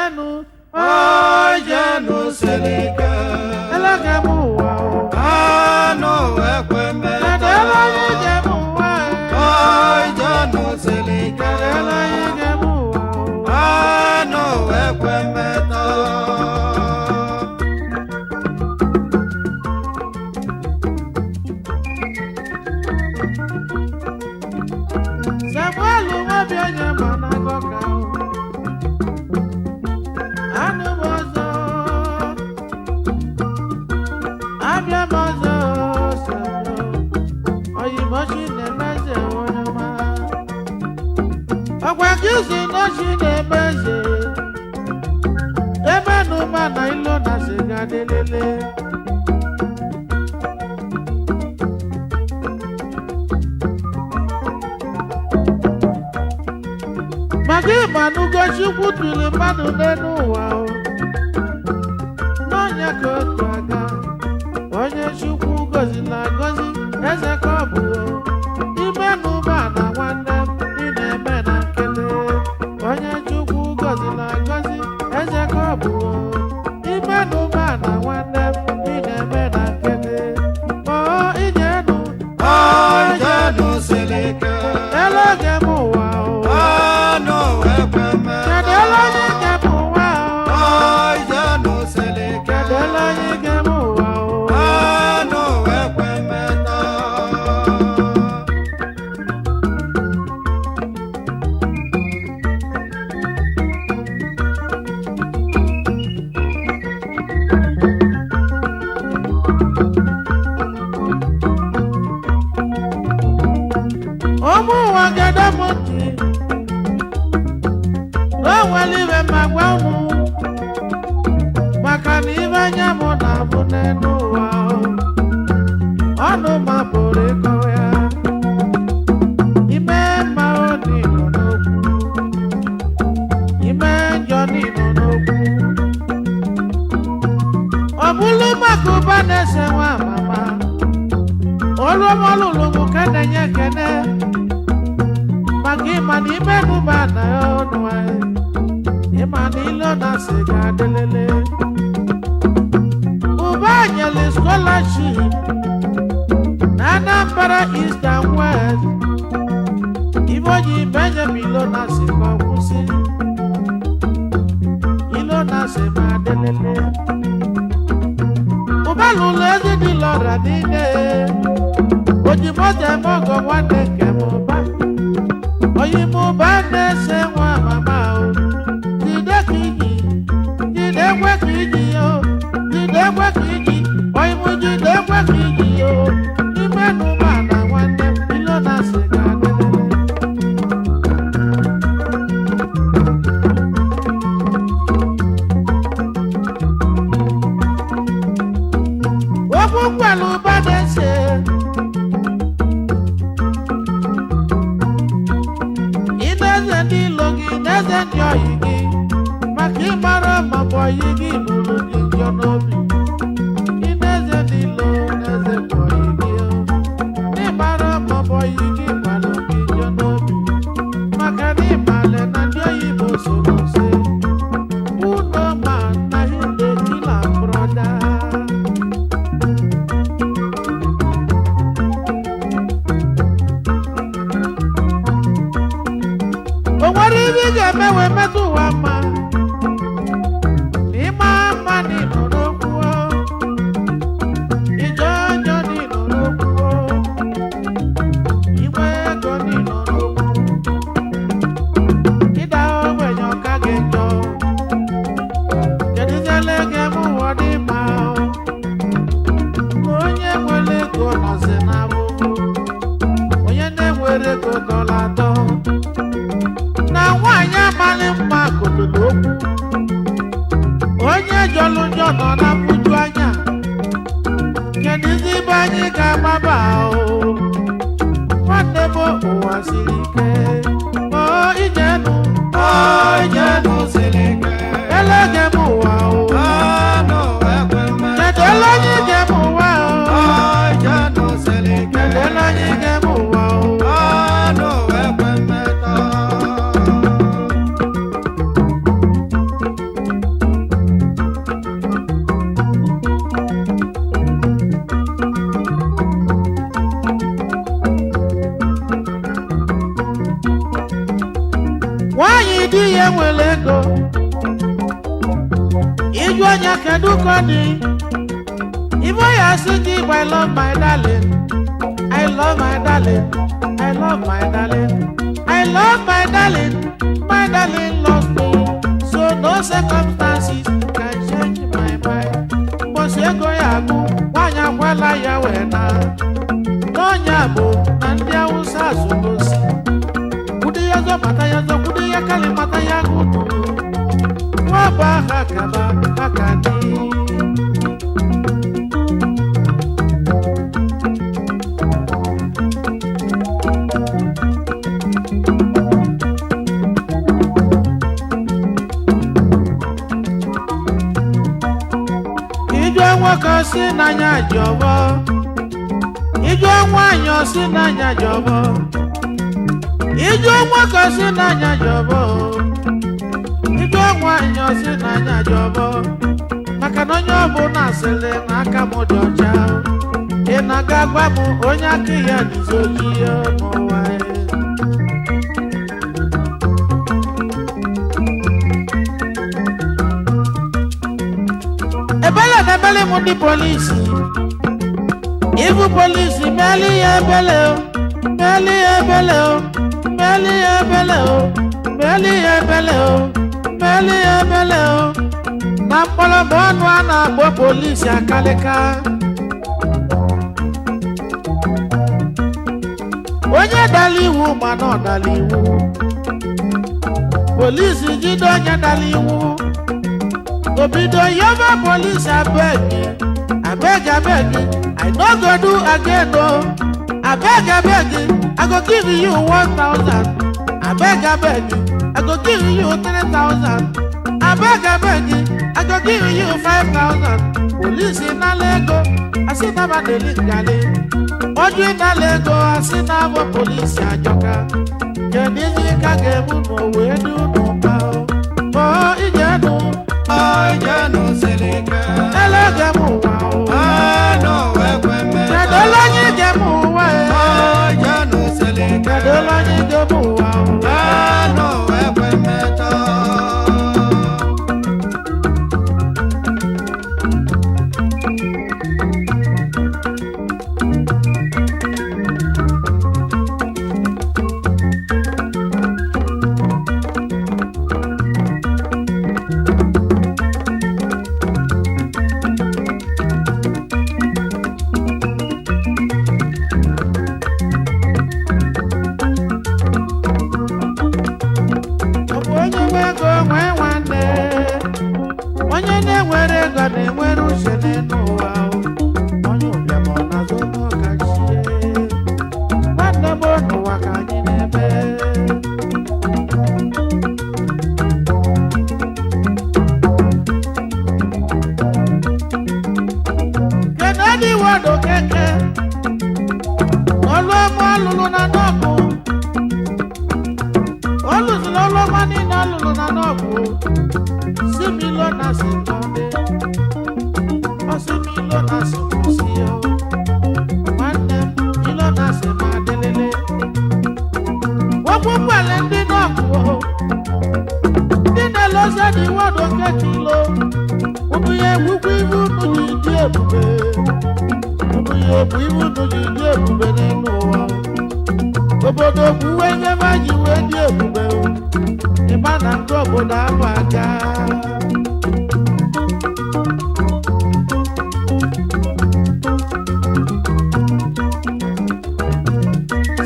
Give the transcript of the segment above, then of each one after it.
Ijenu. Ijenu siri ike. Elege m ụwa o. Anụ ekwe Kedu mmetọ. ebe anyị ga-eme ụwa e? Ijenu siri ike. Kedu ebe anyị ga-eme ụwa o? Anụ ekwe mmetọ. Samuel nwabi onye ma na agọka o. Anụ m ọzọ. Abịa m ọzọ Samuel. Oyimochi na-eme eze onye ọma. Ọkwa gị si n'ochi na-eme eze. Ebe n'ụma na ilo na sịga dịlele. Maka ịma n'ugo Chukwu tụrụ mmadụ n'elu ụwa o. N'ọnya ka otu aka, onye Chukwu gọziri agọzi, eze ka ọ bụ o. Ime n'ụba na nwanne m, ị na-eme na nkele. Onye Chukwu gọziri agọzi, eze ka ọ bụ o. Ime n'ụba na nwanne m, ị na-eme na nkele. Oo, ijenu, Ijenu siri ike. elege m ụwa o. Anụ ekwe Kedu mmetọ. ele onye ga-eme ụwa o? Ijenu siri ike. Kedu ele onye ga-eme ụwa o? Anụ ekwe mmetọ. Ụmụ ụwa ga-ede m ntị na o nwere ibe ma gwa unu maka na ibe anya m na-abụ n'elu ụwa o. Ọnụ ma pụrụ ịkọwa ya ime mma ọ n'ịnọ n'okwu ime njọ n'ịnọ n'okwu ọ bụrụ maka ụba na-ese nwa mama olụmọlụlụ m ka na-enye ekene maka ịma na ime n'ụba na ọnụ anyị ịma na ilo na sị ga-adịlele ụba nyere scholarship na Anambra East and West ibe onye ibe nye m ilo na sị ka ọ kwụsị ilo na sị ma adịlele ụba lụrụ ezi dị lọra niile ojimoto eme ọgọ nwanne nke m ụba oyimụba na-ese nwa mama o jide ka iji jide ekwe ka iji o jide ekwe ka iji oyimụ jide ekwe ka iji o n'ime n'ụba na nwanne m ilo na asị ga-adịrịrị. Okwu nkwelu ụba na-ese ị na-eze ndị ilo gị na-eze ndị oyi gị maka ịmara ma bụ oyi gị bụrụ gị njọ n'obi. Ị na-eze ndị ilo na-eze ndị oyi gị o. N'ịmara ma bụ oyi gị gbalụ gị njọ n'obi maka na ịmale na ndị oyi bụ soro nse uno ma na him dey kill am brother. O nwere ihe ị ga-eme wee metụ ụwa mma na ịma mma na ịnọ n'okwu o. Ịjọ njọ na ịnọ n'okwu o. Inwe ego na ịnọ n'okwu. Ịda ogbenye ọka gị njọ. Kedụziele ga-eme ụwa dị mma o? Onye nwere ego nọzi n'abụbụ onye na-enwere ego dọla atọ na nwaanyị amalị mma kotoro okwu onye jọlụ njọ nọ na mfuju anya. Kedụzi ebe anyị ga-agbaba o? Nwanne m ụwa siri ike o ijenu. Ijenu siri ike. Elege m ụwa o. Anụ ekwe mmetọ. Kedu ele anyị ga-eme ụwa o? Ijenu siri ike. Kedu ele anyị ga-eme ụwa o? Anụ ekwe mmetọ. Nwaanyị di ya nwere ego, ịjụ anya kedu ka ọ dị, ibo ya sị gị bụ, "I love my darling, I love my darling, I love my darling, I love my darling, my darling loves me, so no circumstances can change my mind." Mbosi ego ya agụ, nwaanyị akwala ya wee na n'ọnya bụ na ndị Awụsa azụgosi kwudo ya zọ mata ya zọ kwudo ya kalimata ya gụdụ nwa bụ aha kaba aka dị. Ijụọ nwoke si n'anya jọbọ, ijụọ nwaanyị osi n'anya jọbọ, ijụọ nwoke si n'anya jọbọ, ijụọ nwaanyị osi n'anya jọbọ, maka na onye ọbụla asịrị na aka m dị ọcha. Ị na-aga gwa m onye aka ya dịzi oji ya n'ụwa ya. Ebele na ebele m ndị polisi, ibu polisi meli ya ebele o, meli ya ebele o, meli ya ebele o, meli ya ebele o, meli ya ebele o. Na mkpọrọgwụ ọnụ a na-akpọ polisi akalịka. Onye dara iwu mana ọ dara iwu, polisi jide onye dara iwu, obido yọba polisi, "Abeg, abeg, abeg, I no go do again o. Abeg, abeg, I go give you 1,000. Abeg, abeg, I go give you 3,000. Abeg, abeg, I go give you 5,000." Polisi nala ego, asị na ma deli ngali ọjụ ịnala ego, asị na abụ polisi ajọka. Kedu ihe ka ga-ebu n'ụwa edu n'ụba o ije nụ? Ijenu siri ike. Elege m ụwa o. Anụ ekwe Kedu mmetọ. onye ije m ụwa e? Ijenu siri ike. Kedu onye ije m ụwa o? Anụ ekwe mmetọ. Ọ bụ onye nwe ego nwee nwanne, onye na-enwere ego na-enwere uche n'elu ụwa o. Onye ụbịam ọ na-azụ n'ụka chie nwanne m, n'ụwa ka anyị na-eme. Kedu ndị wọdụ keke ọlụ ọma ọlụlụ na nọọbụ? Olùsùn ọlọ́mọ nínú ọlùlù na nọọbụ sí mi lọ́nà sí tọ́lé, ọ sí mi lọ́nà sí kù sí ọ. Nwanne m ilọ́nà sí ma délélé. Wọ́n gbogbo ẹ̀lẹ́ ndị nọọbụ o, ndị na-elose dị wọdụ keke ilo unu ya egbukwa ibu unu ji dị ebube, unu ya ebu ibu unu ji dị ebube n'elu ụwa. Obodo bụ uwe nye ma ji wee dị ebube o. Ịma na nke obodo abụ aka.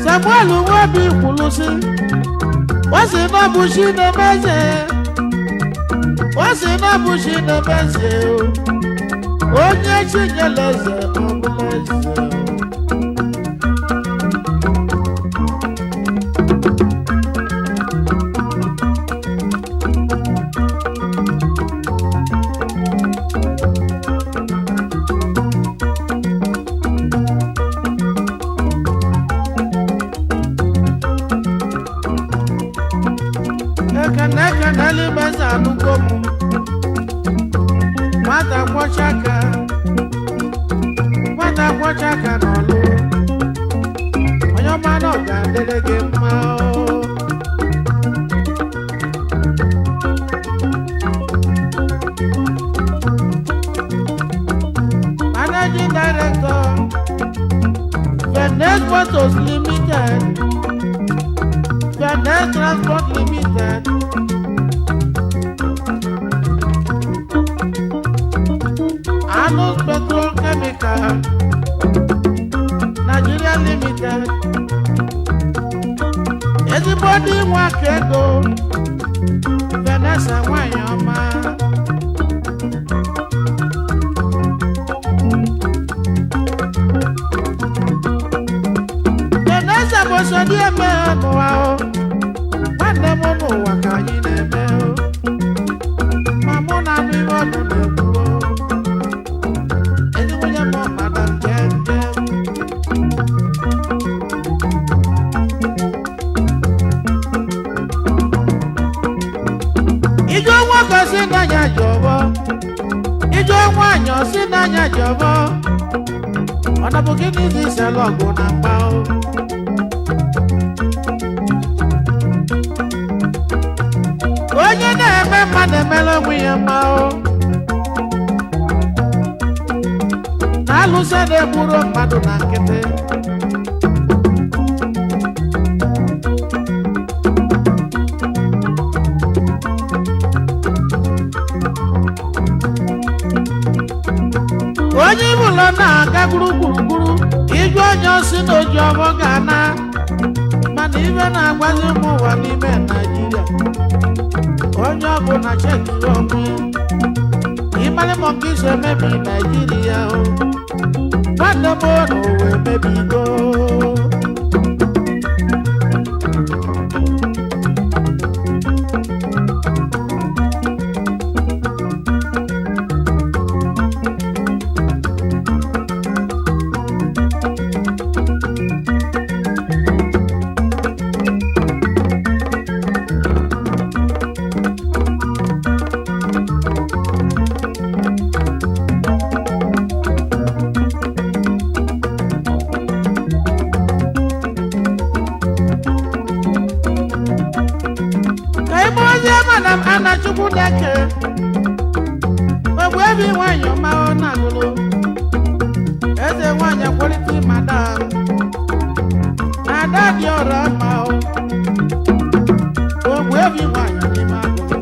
Samuel Nwobi kwuru sị, o si na ọ bụ chi na-eme eze, o si na ọ bụ chi na-eme eze o. Onye chi nyere eze ọ bụla eze o. Ekene ekenela ibe anụgo m nwata kwọcha aka, nwata kwọcha aka n'ọlụ, onye ọma na ọ ga-adịrị gị mma o. Motors Limited, Finance Transport Limited. Anus Petrochemical Nigeria Limited. Ezigbo dị nwa ka ego Vanessa nwanyị ọma. Vanessa bụ sodi eme n'ụwa o. Nwanne m n'ụwa ka anyị na-eme o. Ma mụ na anụ ihe ọdụ na-ekwu o. Ezi nwunye m madam jem jem. Ijó nwoke si n'anya jọbọ, ijó nwaanyị si n'anya jọbọ. Ọ na bụ gịnị dị isela ọgụ na mgba o? Onye na-eme mma na-emere onwe ya mma o. Na-alụso na-egburu mmadụ na nkịtị. Onye ibụlọ na-aga gburugburugburu iju onye osi na oji ọbọ ga-ana, mana ibe na-agwazi ụmụ ụwa n'ime Naijiria, onye ọbụla chekiri onwe ịmarị m nke iso emebi Naijiria o. Nwanne m, n'ụwa emebigo. Ka ebe ozi mana m Anachukwu na-eke ogbu ebe nwanyị ọma ọ na-agụlụ eze nwanyị kwalite madam ada dị ọrụ mma o. Ogbu ebi nwanyị n'ime agụlụ,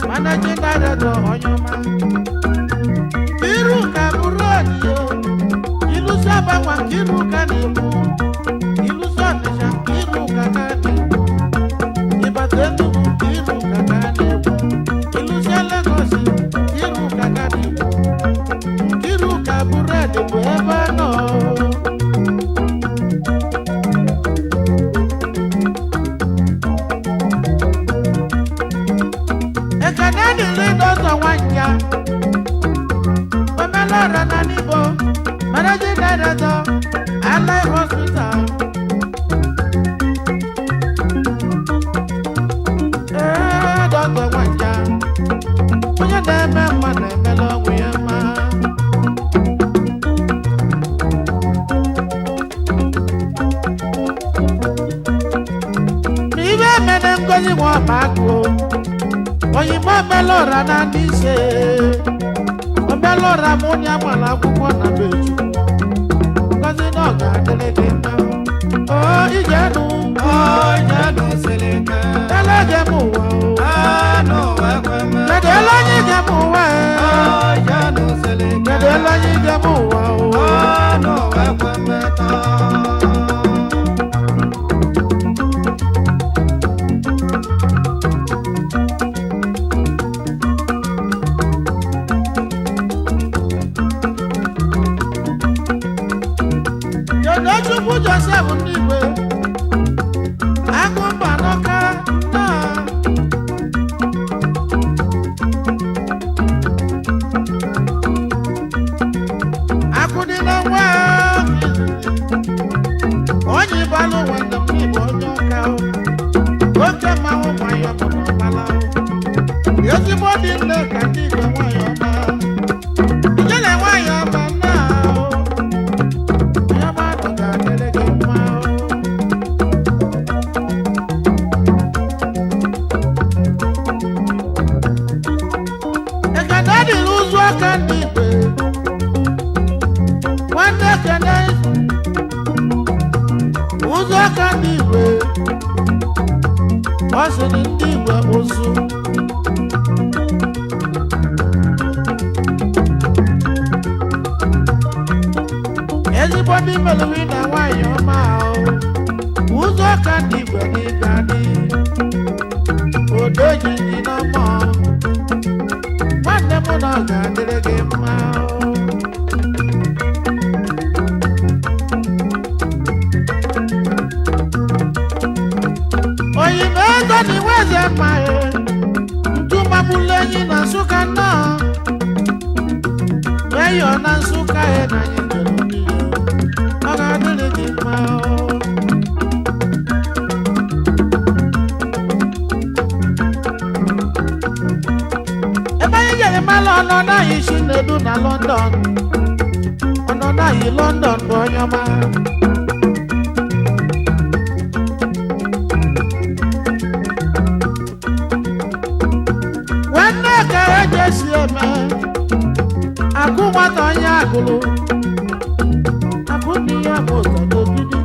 managing director onye ọma iru ka bụrụ odiyo ilusi agbanwa nke iru ka na-ekwu ilusi ọnịsha nke iru ka ka na-ekwu ịbata Enugu nke iru ka ka na-ekwu ilusi Lagos iru ka ka na-ekwu nke iru ka bụredi bụ ebe a nọ. Ekene dịrị dọzọ nwanja omelọra na n'Igbo, managing director Allied Hospital. Ee, dọkịta nwanja, onye na-eme mma na-emela ọnwụ ya mma. Ma ibe emene ngozi nwa ọma agụụ oyigbo omelọra na ndị ise omelọra ma onye agbara akwụkwọ na be Chukwu ngozi na ọ ga-adịrị gị mma o ijenu. Ijenu siri ike. Ele jem ụwa o. Anụ ekwe Kedu mmetọ. ele onye jem ụwa e? Ijenu siri ike. Kedu ele onye jem ụwa o? Anụ ekwe mmetọ. Tochukwu Joseph Ndigwe, Agụmba n'Ọka nnọọ. kpụziri ndị Igwe ụzụ. Ezigbo ndị melụwi na nwaanyị ọma ahụ ụzọ ka ndị Igwe n'ịga dị odojiji n'ọmọ nwanne m na ọ ga-adịrị gị mma o. Oyime ego na iwe eze mma e ntụmagbulu enyi na Nsụka nnọọ meyọ na Nsụka e na anyị jere obi ya. Ọ ga-adịrị gị mma o. Ebe anyị jere mara ọnọdụ anyị si na-edu na London. Ọnọdụ anyị London bụ onye ọma. Nwanne ka eji esi eme akụ nwata onye agụrụ akụ ndị ya bụ ụzọ n'ogidi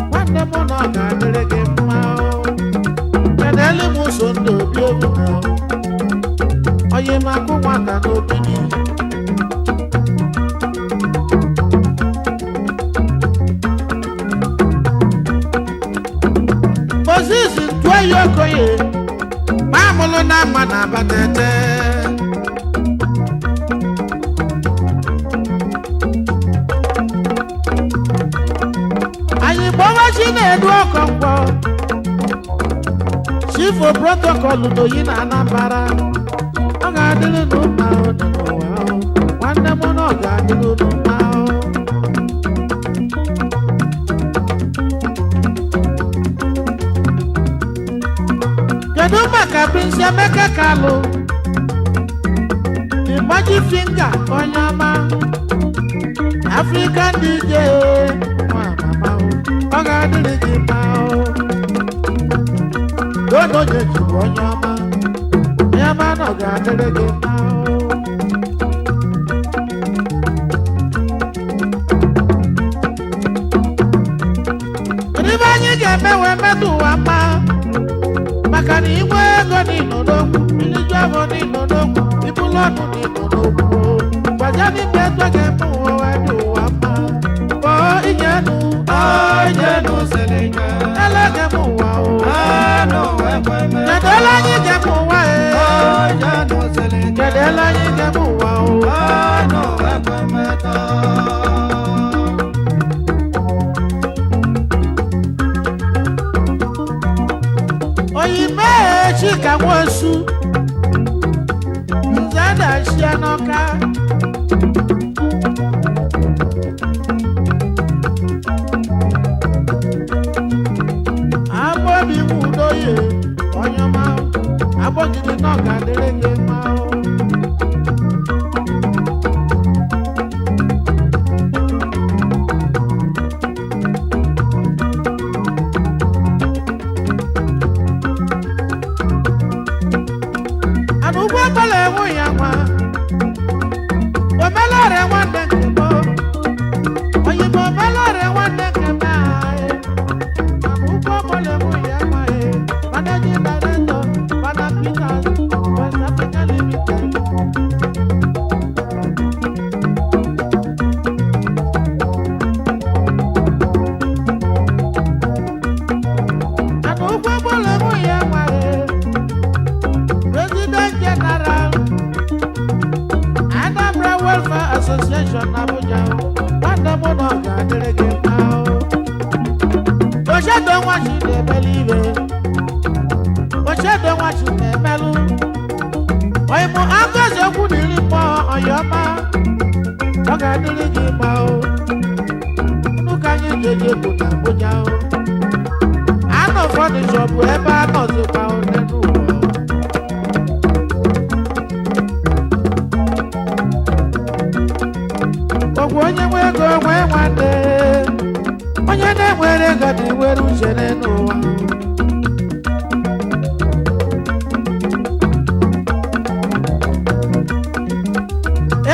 nwanne m na ọ ga-adịrị gị mma o. Kenelu m so ndị obi obi na onye m akụ nwata n'ogidi. Moses Ntuoyi Okoye ma amụlụ na mma na abatete. Anyị gbawa chi na-edu ọkọnkwọ chifo protokọlụ n'oyi na Anambra. Ọ ga-adịrị n'ụmma dị n'ụwa o. Nwanne m na ọ ga-adịrị n'ụmma o. Kedu maka Prince Emeka Kalu the Magic Finger onye ọma African DJ nwa mama o, ọ ga-adịrị gị mma o. Dodo Nyeji bụ onye ọma, onye ọma na ọ ga-adịrị gị mma o. Kedu ibe anyị ga-eme wee metụ ụwa mma? Maka na inwe ego n'ịnọ n'okwu, iliju afọ n'ịnọ n'okwu, ibulu ọnụ n'ịnọ n'okwu. Gbaja n'ime ego ga-eme ụwa wee dị ụwa mma. Kpọọ inyenụ, Ijenu selike. ele ga-eme ụwa o. Anu ekweme. Kedu ele anyị ga-eme ụwa e? Ijenu selike. Kedu ele anyị ga-eme ụwa o? Anu ekweme taa. Oyime Chika Nwosu nze dachie n'Ọka. Agbọbi Nwudoye onye ọma agbọgide na ọ ga-adịrị gị mma o. Ana ụgbọ agbala enwe ya nwa omelọrịa nwanne nke m oyibo omelọrịa nwanne nke m anyị. Ana ụgbọ agbala enwe ya nwa e managing director Bana Peters West Africa Limited. Ana ụgbọ agbala enwe ya nwa e President General, Anambra Welfare Association Abuja, nwanne m na ọ ga-adịrị gị mma o. Ochedo nwa chi na-emelu ibe, Ochedo nwa chi na-emelụ. Oyimụ Agọzi okwu na iri mmụọ ọyọma, ọ ga-adịrị gị mma o. Unu ka anyị ga-eji egwu na Abuja o. Anọ fọnịchọ bụ ebe a nọzikwa one n'ụwa. Ọgwụ onye nwe ego nwee nwanne, onye na-enwere ego na-enwere uche n'ụwa.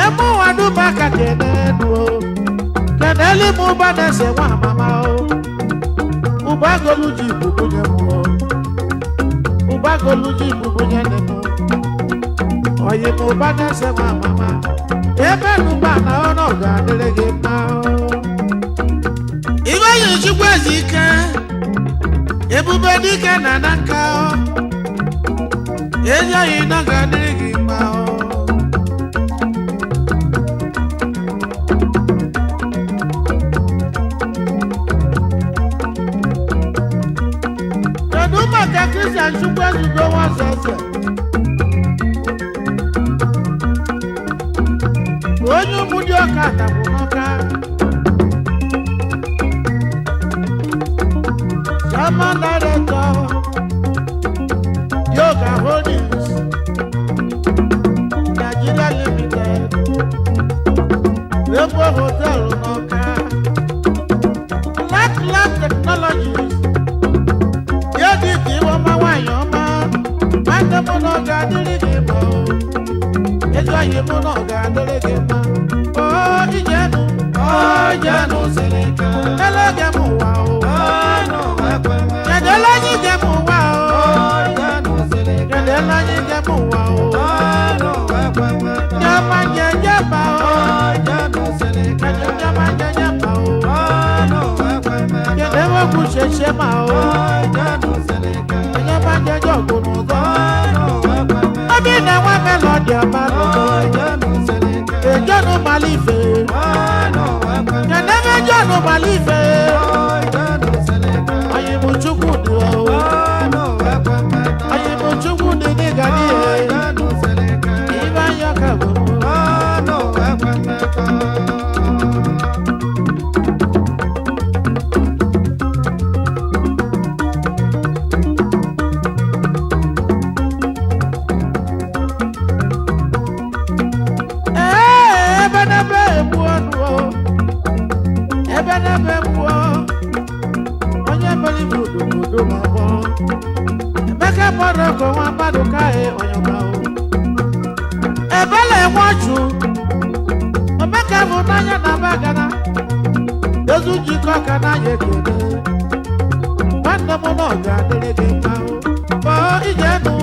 Eme ụwa dum aka kene enu o, kenelu m ụba na-ese nwa amama o, ụba agolu ji ikuku nye m o. Ụbagoluji ibubu nye nínú. Oyi m ụba na-ese nwa mama. Ebe nụba na ọnụ ga-adịrị gị mma. Ibe yi Chukwu ezi ike. Ebube dike na na nka. Ezi oyi na ga-adịrị gị mma. Kedu maka Christian Chukwu ezugo nwazaze? Onye ụmụ dị ọka tabụ n'ọka. Chairman Director, Yoga Holdings, Nigeria Limited, Rainbow Hotel n'Ọka, Black Lab Technologies, ya dị ka iwe ọma nwaanyị ọma, nwanne m na ọ ga-adịrị gị mma o. Ezi ọyị mụ na ọ ga-adịrị gị mma. Oo, ijenụ, Ojanu Seleke. elege m ụwa o. Anu ekweme. Kedele anyị gem ụwa o. Ojanu Seleke. Kedele anyị gem ụwa o. Anu ekweme. Nyama nyenye ba o. Ojanu Seleke. Kedu nyama nyenye ba o. Anu ekweme. Kedu ewegwu cheche ma o. Ojanu Seleke. Nyama nyenye ọgụnụgọ. Anu ekweme. Obi na nwa melodi ọba lụgo. Ojanu Seleke. Ejonu malife. Anu ekweme. Kedu ebe ejonu malife. Ojanu Seleke. Anyị bụ Chukwu dị o. Anu ekweme. Anyị bụ Chukwu dị n'ịga n'ihe. Ojanu Seleke. Ibe anya ka bụ mụ. Anu ekweme. Ee, ebe n'ebe egbu ọnụ o. Ebe n'ebe egbu ọ. Onye mere ibu obodo na-akpọ. Emeka mmadụ ọkụ nwa mmadụ ka e onye ọma o. Ebele enwe ọchụ. Emeka bụ n'anya na bagana. Ezu njikọ ka n'anya ekele. Nwanne m na ọ ga-adịrị gị mma o. Kpọọ ijenụ.